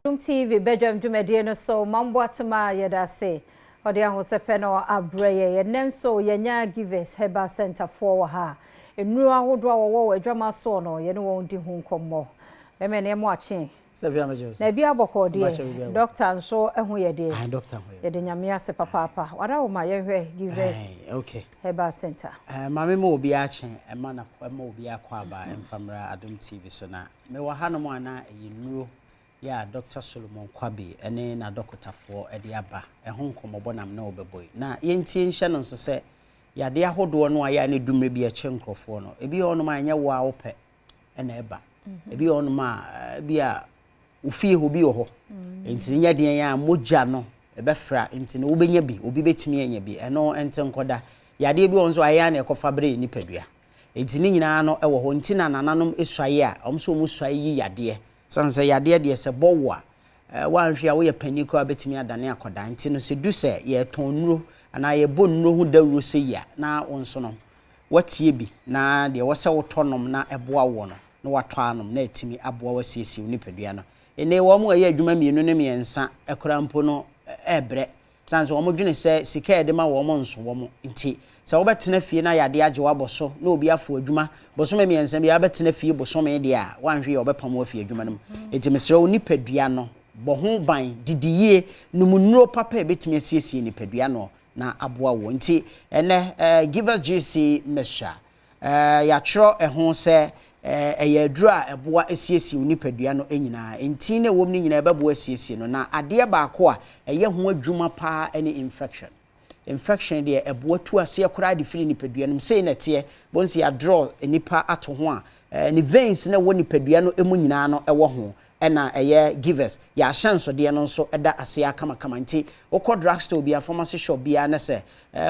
Adom TV badwam dwumadie no so Mamboatema yɛda ase ɔde ahosɛpɛ no abrɛ yɛ. Yɛnɛ nso yɛnya Givers Herbal Center foɔ wɔ ha. Nnuro ahodoɔ a wɔwɔ wɔ adwama soɔ no, yɛne wɔn di ho nkɔmmɔ. Bɛmɛ ne ɛmo akye na ebi abɔkɔ deɛ, doctor nso ho yɛ deɛ. Yɛde Nyame ase papaapa. Wada wo ma yɛhwɛ Givers Herbal Center. Maame, ma obi akye, ɛma na ɛma obi akɔ aba mfamra Adom TV so. Na mewɔ hanom a na ɛyɛ nnuro yɛ a Dr Solomon Kwabi ne n'adɔkotafoɔ de aba ɛho nkɔmmɔbɔ nam ne wɔbɛbɔ yi. Na yɛntie nhyɛ no nso sɛ yadeɛ ahodoɔ no a yɛ a ne dummerɛ bi ɛkyɛ nkurɔfoɔ no, ebi wɔ hɔnom a ɛnyɛ wo a wopɛ ɛna ɛba. Ebi wɔ hɔnom a ebi a ofie hɔ bi wɔ hɔ nti nyɛ deɛ a mogya no ɛbɛfra nti no wobɛnya bi, obi bɛtumi anya bi. Ɛno nte nkɔda yadeɛ bi wɔ nso ayɛ a na ɛkɔfa bere nipadua nti ne nyinaa no ɛwɔ hɔ. Nti na nananom esuaeɛ a wɔn nso wɔn suae yi yadeɛ san sɛ yadeɛ deɛ sɛ bɔ wo a wanhwɛ a woyɛ panin koraa bɛtumi adane akɔdaa. Nti no sɛ du sɛ yɛtɔn nnuro anaa yɛbɔ nnuro ho dawuro sɛ yi a, na wo nso no watie bi, na deɛ wɔsɛ wotɔ nom na ɛboa woɔ no na watɔ anom na ɛtumi aboa wasiesie wo nipadua no. Ɛnɛ wɔn a ɛyɛ adwuma mmienu ne mmiɛnsa ɛkoraa mpo no ɛɛbrɛ san sɛ wɔn dwene sɛ sika a yɛde ma wɔn nso wɔn. Nti sɛ wobɛtena fie na yadeɛ agye wabɔ so na obi afo adwuma bosome 3 bi abɛtena fie bosome deɛ a wanhwɛ yɛ ɔbɛpam wo afi adwuma no mu. Nti mesrɛ wo, nipadua no bɔ ho ban, didi yie, nom nnuro papa a ɛbɛtumi asiesie nipadua no na aboa wo. Nti ɛnɛ Givers GC mixture, yɛatwerɛ ɛho sɛ ɛyɛ aduro a ɛboa asiesie wo nipadua no nyinaa. Ntin na ɛwɔ mu no nyinaa ɛbɛboa asiesie no. Na adeɛ baako a ɛyɛ ho adwuma paa ne infection. Infection deɛ, ɛboa tu aseɛ koraa de firi nipadua no mu. Sei na ɛteɛ bonsi yɛadorɔ nipa ato ho a ne veins na ɛwɔ nipadua no mu nyinaa no ɛwɔ ho. Ɛna ɛyɛ Givers yɛahyɛnsodeɛ no nso ɛda aseɛ akamakama. Nti wokɔ drugstore bia, pharmacy shop bia, ne sɛ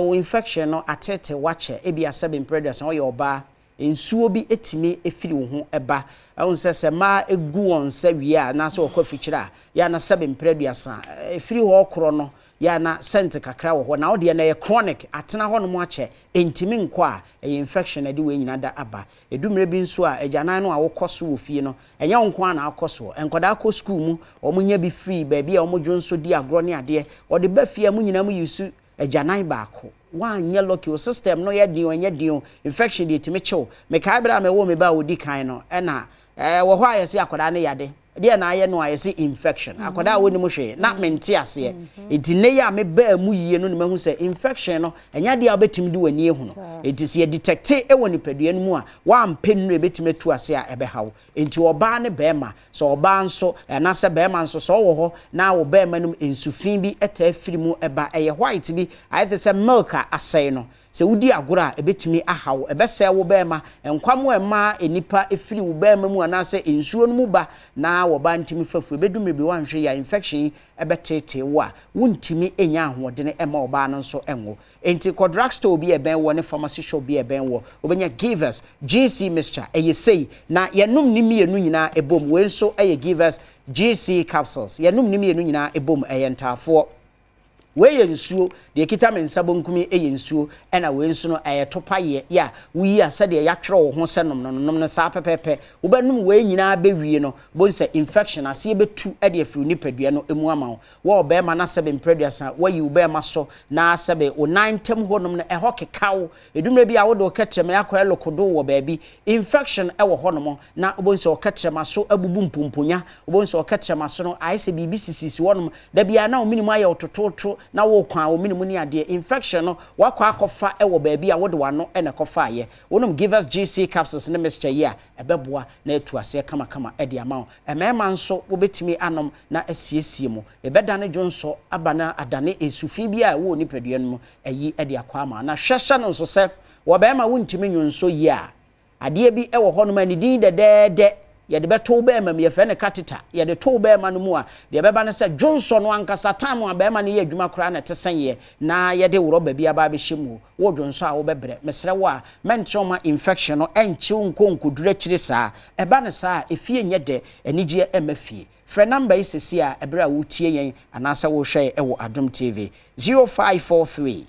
wo infection no atete wakyɛ, ebi asɛbe mprɛduasa, ɔyɛ ɔbaa, nsuo bi etumi efiri wo ho ɛba. Ɛho sɛ mmaa egu wɔn nsa wie a anaasɛ wɔkɔ afikyire a yɛ ana sɛbe mprɛduasa efiri hɔ korɔ no, yɛ ana scent kakra wɔ hɔ na wodeɛ no ɛyɛ chronic, atena hɔ nom akyɛ, ntumi nkɔ a, ɛyɛ infection. Ɛde wei nyinaa da aba. Edumire bi nso a agyanan no a wokɔ so wɔ fie no, ɛnyɛ wo nko ara na akɔ soɔ. Nkwadaa kɔ sukuu mu, wɔn nya bi firi baabi a wɔn dwo nso di agorɔ ne adeɛ wɔde ba fie a mo nyinaa mo yi su agyanan baako. Wanyɛ lucky o, system no yɛ den o, ɛnyɛ den o, infection deɛ tumi kyew. Mekae bere a mɛwɔ me ba a odi kan no, ɛna wɔ hɔ a yɛsi akwadaa no yade deɛ na ayɛ no a yɛsi infection. Akwadaa a wɔnim hwee na mente aseɛ. Nti nne yi a mebaa mu yie no na mahu sɛ infection no ɛnyɛ adeɛ a wobɛtumi de w'ani ehu no. Nti sɛ yɛdetect wɔ nipadua no mu a wampɛ nnuro ebɛtumi atu ase a, ɛbɛhaw. Nti ɔbaa ne bɛrima, sɛ ɔbaa nso anaasɛ bɛrima nso, sɛ ɔwɔ hɔ na wɔ bɛrima no mu nsufi bi ɛtaa firi mu ɛba, ɛyɛ white bi ayɛ te sɛ milk a asɛe no, sɛ wodi agorɔ a ɛbɛtumi ahaw, ɛbɛsɛe wo bɛrima nkwam a ɛma nipa efiri wo bɛrima mu anaasɛ nsuo no mu ba na wɔba ntumi fafu. Ɛbɛdu mmiri bi wanhwɛ yɛ a, infection yi ɛbɛtete wo a wontumi nya ahoɔden ɛma ɔbaa no nso ɛnwo. Nti kɔ drugstore bi a ɛbɛn wɔ ne pharmacy shop bi a ɛbɛn wɔ, wobɛnya Givers GC mixture. Ɛyɛ sei na yɛnom ne mmienu nyinaa ɛbom. Wei nso ɛyɛ Givers GC capsules. Yɛnom ne mmienu nyinaa ɛbom. Ɛyɛ ntaafoɔ. Wei yɛ nsuo deɛ kita me nsa bonkum yi yɛ nsuo, ɛna wei nso no ɛyɛ topa. Yɛ yɛ a woyi a sɛdeɛ yɛatwerɛ wo ho sɛ nom no no, nom no saa pɛpɛɛpɛ. Wobɛnom wei nyinaa bɛwie no, bohu sɛ infection aseɛ bɛtu de afiri wo nipadua no mu ama wo. Wɔ ɔbɛrima na sɛbe mprɛduasa wayi wo bɛrima so na sɛbe wo nan ntam hɔnom no ɛhɔ keka wo, edumire bi a wode wo kɛtrɛma akɔ ɛlokodo wɔ baabi, infection ɛwɔ hɔnom, na wobɛhu sɛ ɔkɛtrɛma so abubu mpomponya. Wobɛhu sɛ ɔkɛtrɛma so no ayɛ sɛ biribi sisisi hɔnom da biara na wo minimu ayɛ wo tototo na wokwan wo minimu ne adeɛ. Infection no wakɔ akɔfa ɛwɔ baabi a wode w'ano ɛna ɛkɔfa ayɛ. Wonom Givers GC capsules ne mixture yi a, ɛbɛboa na atu aseɛ kamakama ɛde ama wo. Mmarima nso wobɛtumi anom na asiesie mu, ɛbɛdane dwonsɔ aba na adane nsufi bi a ɛwɔ nipadua no mu ayi ɛde akɔ ama. Na hwɛ, hyɛ no nso sɛ wɔ bɛrima wontumi nwonsɔ yie a, adeɛ bi ɛwɔ hɔnom a ne din dɛdɛɛdɛ yɛde bɛto wo bɛrima mu, yɛfrɛ no catheter. Yɛde to wo bɛrima no mu a, deɛ ɛbɛba no sɛ dwonsɔ no ankasa time a bɛrima no yɛ adwuma koraa na ɛte sɛnyɛ na yɛde rɔba bi aba abɛhyɛ mu. Wo dwonsɔ a wobɛbrɛ. Mesrɛ wo a mɛntrɛ ma infection no ɛnkyew nkɔ nkɔduru akyire saa. Ɛba no saa a, efie nyɛ dɛ, anigyeɛ ɛmma fie. Frɛ number yi sesi a ɛberɛ a wotie yɛn anaasɛ wohwɛ ɛwɔ Adom TV: 0543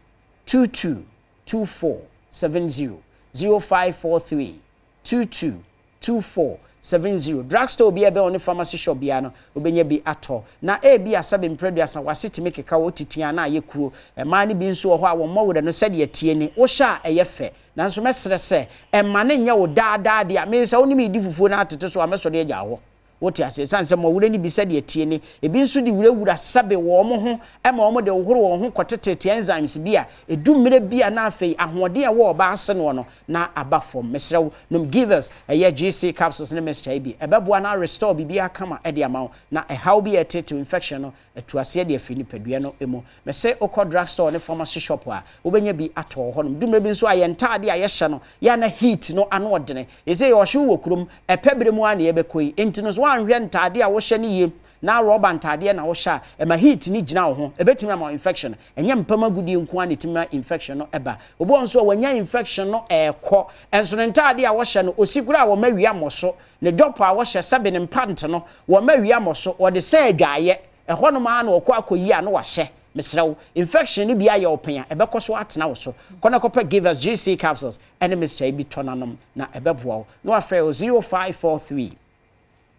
22 24 70, 0543 22 24. 70. Drugstore biara ɛbɛn wo ne pharmacy shop biara no, wobɛnya bi atɔ. Na ebia sɛbe mprɛduasa w'ase tumi keka wo, wotete a na ayɛ kuro. Mmaa no bi nso wɔ hɔ a wɔmmɔ werɛ no sɛdeɛ ɛteɛ ni, wohyɛ a ɛyɛ fɛ. Nanso mɛsrɛ sɛ, mma no nyɛ wo daa daa deɛ a, me sɛ wo ne me redi fufuo na atete so a, mɛsɔre agya wo hɔ. Wote aseɛ? Ɛsiane sɛ mmɔwerɛ no bi sɛdeɛ ɛteɛ ni. Ebi nso de wurawura sɛbe wɔn ho ma wɔde hohoro wɔn ho kɔtetete enzymes bi a, ɛdu mmerɛ bi a na afei ahoɔden a ɛwɔ ɔbaa ase noɔ no na aba fam. Mesrɛ wo, nom Givers, ɛyɛ GC capsules ne mixture yi bi. Ɛbɛboa na arestore biribiara kama de ama wo, na ɛhaw bi a ɛtetew infection no atu aseɛ de afiri nipadua no mu. Mese wokɔ drug store ne pharmacy shop a, wobɛnya bi atɔ wɔ hɔnom. Du mmerɛ bi nso a, yɛn ntaadeɛ a yɛhyɛ no, yɛ a na heat no ano ɔdene. Seesei ɔhyew wɔ kurom, ɛpɛ berɛ mu ara na yɛbɛkɔ yi. Enti no, sɛ woanhwɛ ntaadeɛ a wohyɛ no yie, na rɔba ntaadeɛ na wohyɛ a, ɛma heat no gyina wo ho. Ɛbɛtumi ama wo infection. Ɛnyɛ mpam agodie nko ara na ɛtumi ma infection no ba. Obi wɔ hɔ nso a, wanya infection no ɛrekɔ, nso ne ntaadeɛ a wɔhyɛ no, ɔsi koraa a wɔma wia mmɔ so. Ne dɔpɔ a wɔhyɛ, sɛbe ne mpant no, wɔma wia mmɔ so. Wɔde sɛn adwaeɛ. Ɛhɔnom ara na ɔkɔ akɔyi a na wahyɛ. Mesrɛ wo, infection no bi ayɛ wo pɛn a, ɛbɛkɔ so atena wo so. Kɔ na kɔpɛ Givers GC capsules ne mixture yi bi tɔ na nom, na ɛbɛboa wo. Na wafrɛ wo 0543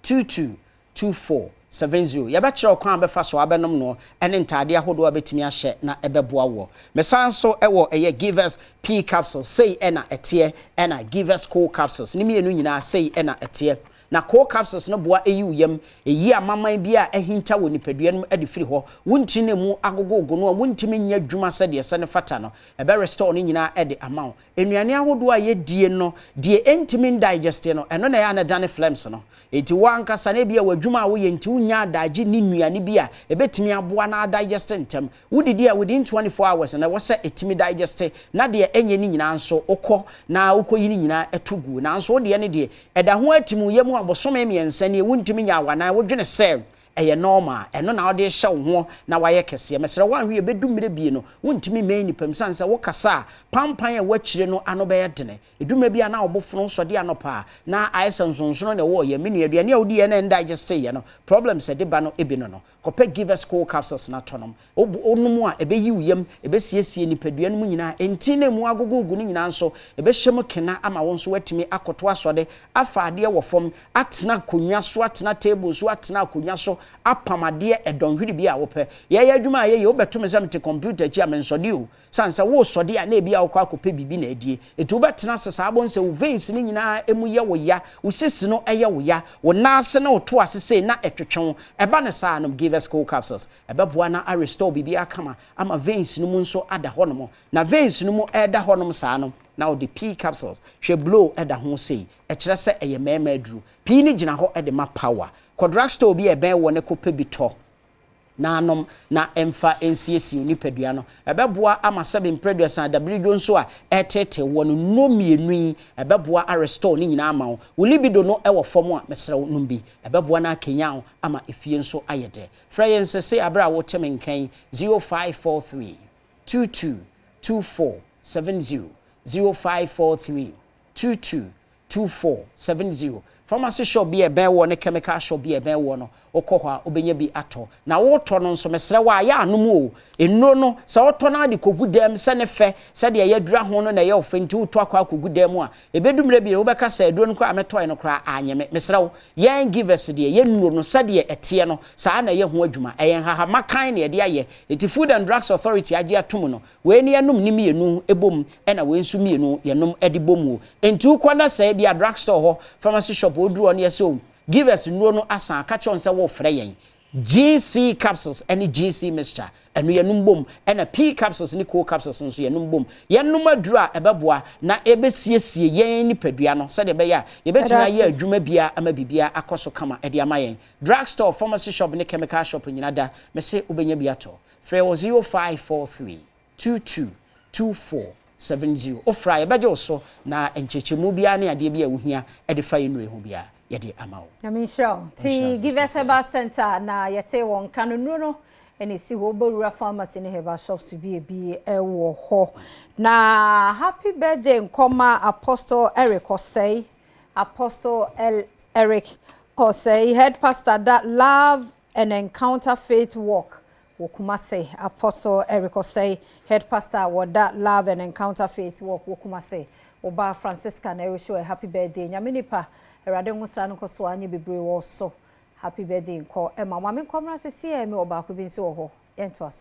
22 24 70. Yɛbɛkyerɛ wo kwan a wobɛfa so abɛnom noɔ ne ntaadeɛ ahodoɔ a wobɛtumi ahyɛ na ɛbɛboa woɔ. Mesan nso wɔ ɛyɛ Givers P capsules, sei na ɛteɛ, ɛna Givers Co capsules, ne mmienu nyinaa sei na ɛteɛ. Na coal capsules no boa yi wo yam, ɛyi amaman bi a ahinta wɔ nipadua no mu de firi hɔ, wo ntini no ɛmu agogogo no a wontumi nyɛ adwuma sɛdeɛ ɛsɛ no fata no, ɛbɛ restore ne nyinaa de ama wo. Nnuane ahodoɔ a yɛdie no, deɛ ɛntumi ndigeste no, ɛno na ɛyɛ a na ɛdane phlegms no. Enti wo ankasa no ebia w'adwuma a woyɛ nti wonnya adagye nni nnuane bi a ɛbɛtumi aboa na adigeste ntɛm. Wodidi a within 24 hours no ɛwɔ sɛ ɛtumi digeste na deɛ ɛnyɛ no nyinaa nso wokɔ na wokɔyi ne nyinaa to gu. Nanso wo deɛ no deɛ ɛda ho atim wo yam a bosome mmiɛnsa nie wontumi nyaa w'anan wodwene sɛ ɛyɛ normal ɛno na wode rehyɛ wo ho na wayɛ kɛseɛ. Mesrɛ wo woanhwɛ yie bɛdu mmerɛ bi no wontumi mmɛn nnipa mu sane sɛ wokasa a pampan a ɛwɔ akyire no ano bɛyɛ dene. Ɛdu mmerɛ bi a na wo bo fono wosɔde anɔpa a na ayɛ sɛ nsonsono na ɛwɔ wo yam. Me nua aduane a wodiiɛ na ɛndigesteeɛ no problems a ɛde ba no bi no no. Kɔpɛ Givers Cold Capsules na tɔ nom. Wonom a, ɛbɛyi wo yam, ɛbɛsiesie nipadua no mu nyinaa, ntini no a ɛmu agogogo no nyinaa nso, ɛbɛhyɛ mu kena ama wo nso woatumi akɔto asɔde, afa adeɛ wɔ fam, atena akonnwa so, atena table so, atena akonnwa so, apam adeɛ ɛdɔnhwere bi a wopɛ. Yɛyɛ adwuma a yɛyɛ, wobɛto me sɛ mete kɔmputa akyi a, mensɔde o. Sane sɛ woresɔde a na ebia wokɔ akɔpɛ biribi na adie. Enti wobɛtena ase saa wobɛhu sɛ wo veins no nyinaa mu yɛ wo ya, wo sisi no yɛ wo ya, wo nan ase ne wo to ase sei na ɛtwetwe wo. Ɛba no saa a, nom Givers Cold Capsules. Ɛbɛboa na a restore biribiara kama ama veins no mu nso ada hɔnom. Na veins no mu reda hɔnom saa no, na wode pea capsules, hwɛ blow da ho sei, ɛkyerɛ sɛ ɛyɛ mmarima aduro. Pea no gyina hɔ de ma power. Kɔ drugstore bi a ɛbɛn woɔ na kɔpɛ bi tɔ. na anom na ɛmfa nsiesie wo nipadua no. Ɛbɛboa ama sɛbe mprɛduasa adabiridwo nso a ɛreteetee woɔ no, nnuro mmienu yi, ɛbɛboa a restore ne nyinaa ama wo. Wo libido no wɔ fam a, mesrɛ wo nom bi. Ɛbɛboa na akanyan wo ama efie nso ayɛ dɛ. Frɛ yɛn sesei aberɛ a wote me nka yi, 0543 22 24 70, 0543 22 2470. Pharmacy shop bi a ɛbɛn woɔ ne chemical shop bi a ɛbɛn woɔ no, wokɔ hɔ a wobɛnya bi atɔ. Na woretɔ no nso, mesrɛ wo a, yɛ anom o. Nnuro no, sɛ wotɔ no ara de kɔgu dan mu sɛ ne fɛ, sɛdeɛ yɛadura ho no na ɛyɛ wo fɛ nti wotɔ akɔ akɔgu dan mu a, ɛbɛdu mmerɛ bi no wobɛka sɛ aduro no koraa a metɔeɛ no koraa anyɛ me. Mesrɛ wo, yɛn Givers deɛ, yɛn nnuro no, sɛdeɛ ɛteɛ no, saa na ɛyɛ ho adwuma. Ɛyɛ nhahamma kann na yɛde ayɛ. Enti Food and Drugs Authority agye atom no, Wei ne yɛnom ne mmienu bom ɛna wei nso mmienu yɛnom de bom o. Enti wokɔ na sɛ ebia drug store hɔ, pharmacy shop woduru hɔ na yɛsɛ o give us nnuro no asa a, ka kyerɛ wɔn sɛ worefrɛ yɛn. GC capsules ne GC mixture, ɛno yɛnom bom, ɛna P capsules ne Co capsules nso yɛnom bom. Yɛnom aduro a ɛbɛboa na ɛbɛsiesie yɛn nipadua no sɛdeɛ ɛbɛyɛ a yɛbɛtumi ayɛ adwuma biara ama biribiara akɔ so kama de ama yɛn. Drug store, pharmacy shop ne chemical shop nyina da, mese wobɛnya bi atɔ. Frɛ wɔ 0543 22 24 70. Wofrɛ a, yɛbɛgye wo so na nkyerɛkyerɛmu biara ne adeɛ bi a wohia de fa yɛn nnuro yi ho biara, yɛde ama wo. Nyame nhyira wo. Nti Givers Herbal Center na yɛte wɔn nka no. Nnuro no na ɛsi hɔ. Wobɛwura pharmacy ne herbal shops bi ebi wɔ hɔ. Na happy birthday nkɔma Apostle Eric Osei. Apostle Eric Osei, head pastor da Love and Encounter Faith Walk wɔ Kumasi. Apostle Eric Osei, Head Pastor a wɔda Love and Encounter Faith Walk wɔ Kumasi. Wo ba Francisca na ɛrehyɛ wo happy birthday. Nyame nipa, Awurade nwosra no nkɔ so anyɛ bebree wɔ so. Happy birthday nkɔ ɛma. Maame nkɔmmra sisi ɛ me wɔ baako bi nso wɔ hɔ. Yɛntoa so.